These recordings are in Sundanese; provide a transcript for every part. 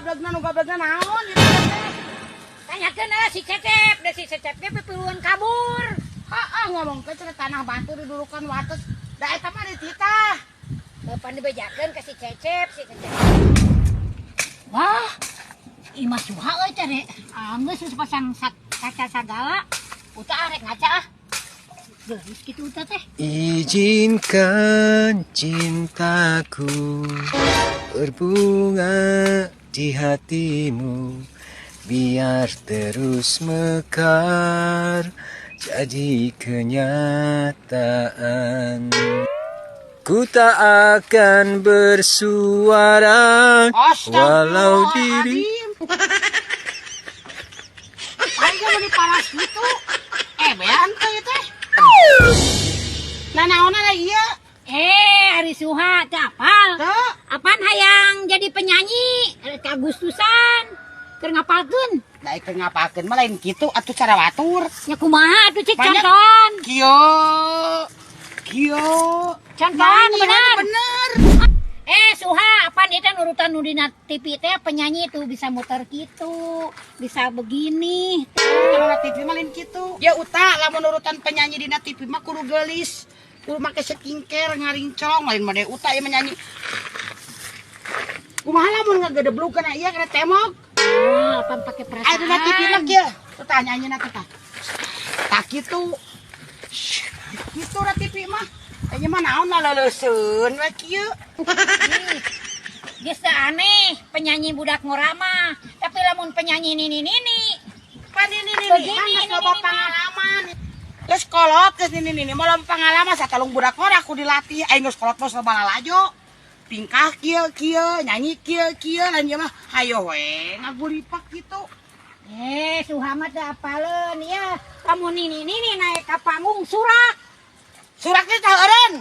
Nu gablegna naon ieu teh? Tanyakeun si Cecep, da si Cecep ge pipiluan kabur. Heeh, ngomongkeun cenah tanah batur didurukan wates. Da eta mah dititah. Bapak dibejakeun ka si Cecep, si Cecep. Wah, imah Suha euy teh deh. Anggeus geus pasang kaca sagala. Uta arek ngaca ah. Geulis kitu uta teh. Izinkan cintaku berbunga di hatimu, biar terus mekar jadi kenyataan. Ku tak akan bersuara walau diri Aing ge meuni panas kitu. Bean teh ieu teh. Nah, naonna lah ieu? Eh, ari Suha teh apal? Teu. Apaan hayang jadi penyanyi? Rek Agustusan. Keur ngapalkeun. Da keur ngapalkeun mah lain kitu atuh cara batur. Nya kumaha atuh cik Banyak. Contohan. Kieu. Kieu. Contohan Nyanyi, bener. Bener. Eh, Suha, apaan itu nurutan nu dina TV teh penyanyi tuh bisa muter gitu, bisa begini. Kalau na TV mah lain kitu. Ya uta lamun nurutan penyanyi dina TV mah kudu geulis. Kudu make skincare ngaringcong lain mah uta ieu menyanyi. Kumaha lamun ngagedeblug kana ieu kana tembok? Oh, apaan pakai perasaan? Aya dina TV mah kieu. Tuh tah nyanyina teh tah. Tah kitu. Kitu na TV mah. Aya mah naon lah leleuseun we kieu. Geus teu aneh penyanyi budak ngora mah. Tapi lamun penyanyi nini nini Pan ini nini Begini, mah geus ini, loba nini mah. Pengalaman. Geus kolot geus nini nini mah loba pengalaman satalung budak ngora aku dilatih aing geus kolot mah loba lalajo. Tingkah kieu kieu, nyanyi kieu kieu lain ieu mah hayo we ngagulipak kitu. Eh, Suha mah teu apaleun ya. Lamun nini nini naik ka panggung surak. Suraknya tah eureun.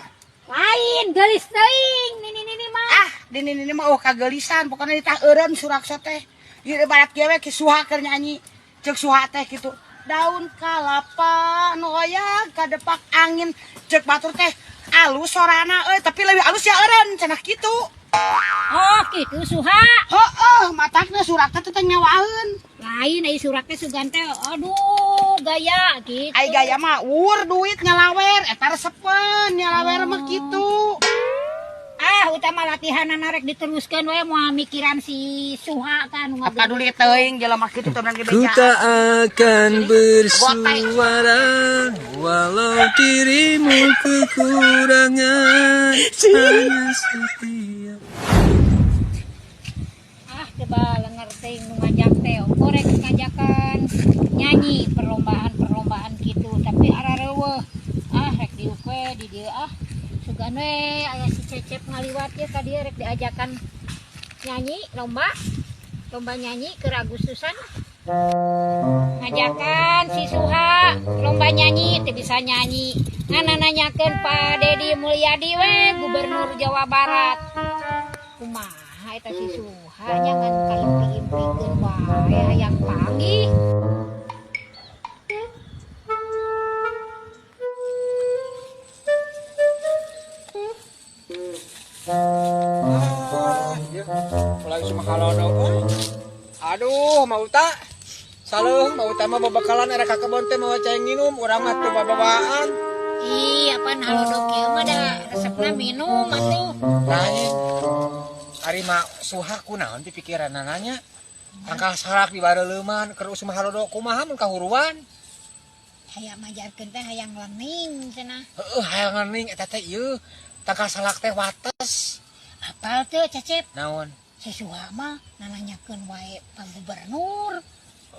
Lain geulis teuing nini nini mah. Ah, di nini nini mah oh kageulisan pokoknya ditah eureun surak teh. Ieu ibarat kieu we ki Suha keur nyanyi. Ceuk Suha teh kitu. Daun kalapa nu oyak kadepak angin ceuk batur teh alus sorana euy tapi leuwih alus ya eureun cenah kitu. Oh, kitu Suha. Heeh, matakna surakna teh teh nyawaeun. Lain ai surak teh sugan teh aduh gaya gitu. Ai gaya mah ur duit nyalawer eta resepeun nyalawer mah kitu. Ah, utama latihanana rek diteruskeun we moal mikiran si Suha kan nu Apa duli teuing jelema kitu teh beunang Ku dibejaan. tak akan bersuara walau dirimu kekurangan hanya setia. Ah, coba lengar teuing nu ngajak teh ongko rek ngajakan nyanyi perlombaan-perlombaan gitu tapi arareuweuh. Ah, rek diuk we di dieu ah. Sugan we aya si Cecep ngaliwat ya ka dieu rek diajakan nyanyi lomba. Lomba nyanyi ke Agustusan. Ngajakan si Suha lomba nyanyi teu bisa nyanyi. Ngana nanyakeun Pak Dedi Mulyadi we Gubernur Jawa Barat. Kumaha eta si Suha nya ngan kaimpi-impikeun wae hayang panggih. Ah, iya. Mulai cuma halodo euy. Aduh, mau tak? Saleuh, mau tak mah babakalan era ka kebon teh mawa cai nginum, urang mah teu babawaan. Ih, apaan halodo kieu mah da resepna minum atuh. Lain. Ari mah Suha kunaon pikiranana nya? Tangkal salak di bareuleman keur usum halodo kumaha mun kahuruan? Hayang majarkeun teh hayang lening cenah. Heeh, hayang lening eta teh ieu. Tangkal salak teh wates. Apal teu Cecep? Naon? Si Suha mah nananyakeun wae Pak Gubernur.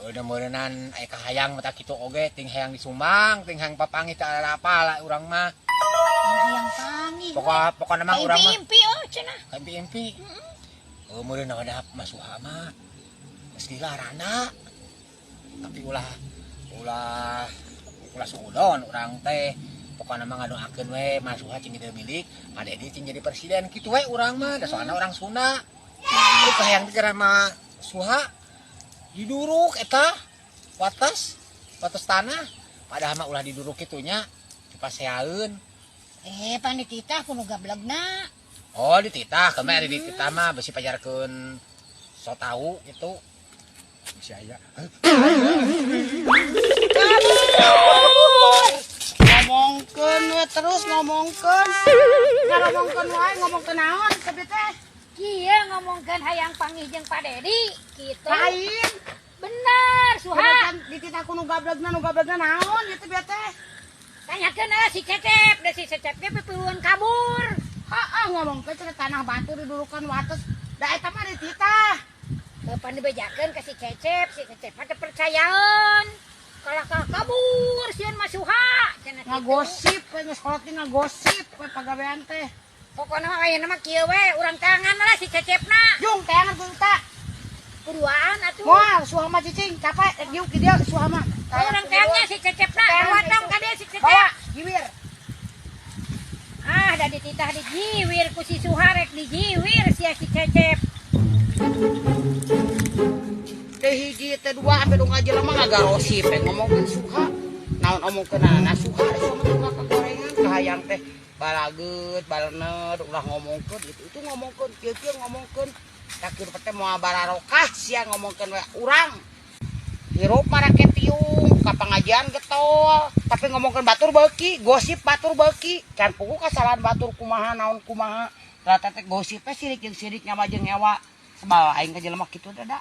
Udah meureunan aya kahayang mah kitu oge ting hayang disumbang, ting hayang papanggih teh apal lah urang mah. Hayang panggih. Pokokna mah urang mah Impi-impi oh cenah. Impi-impi. Oh, meureun ada Mas Suha mah. Geus gila rana. Tapi ulah ulah ulah suudon urang teh. Pokokna mah ngadoakeun we Mas Suha cing jadi milik, Pak Dedi cing jadi presiden kitu we urang mah, da soalna urang Sunda. Euy kahayang teh mah Suha diduruk eta wates wates tanah padahal mah ulah diduruk kitu nya dipaseaeun. Eh, pan dititah kudu gablegna. Oh, dititah, kemarin dititah mah besi pajarkeun So tahu gitu. Bisa aya. Kabur. Ngomongkeun we terus ngomongkeun. Ngomongkeun wae, ngomongkeun naon tapi teh? Kieu ngomongkeun hayang panggih jeung Pak Dedi kitu. Lain. Bener, Suha. Kan dititah ku nu gablegna, nu gablegna naon gitu bieu teh? Tanyakeun ah si Cecep, da si Cecep ge pipiluan kabur. Heeh, ngomongkeun cenah tanah batur didudukan wates. Da eta mah dititah. Kapan dibejakeun ka si Cecep, si Cecep mah teu percayaeun. Kalah ka kabur sieun mah Suha cenah kitu. Ngagosip we, geus kolot teh ngagosip we pagawean teh. Pokona mah ayeuna mah kieu we, urang tangan lah si Cecepna. Jung teangan ku ta. Kuduaan atuh. Moal Suha mah cicing, capek rek diuk di dieu Suha mah. Urang teangnya si Cecepna, Teangan bawa dong gitu. Ka dieu si Cecep. Bawa jiwir. Ah, da dititah dijiwir ku si Suha, rek dijiwir sia si Cecep. Teh hiji teh dua sampai dong aja lama ngagarosip teh ngomongkeun Suha. Naon omongkeun Suha, Suha mah suka kegorengan kahayang teh balageut, balener, ulah ngomongkeun itu itu ngomongkeun kieu-kieu ngomongkeun. Tak kieu teh moal bararokah sia ngomongkeun we urang. Hirup marake tiung, ka pangajian getol, tapi ngomongkeun batur beuki, gosip batur beuki. Can puguh kasalahan batur kumaha, naon kumaha. Rata teh gosip teh sirik jeung sirik nyawa jeung nyawa. Sebal aing ka jelema kitu teh da.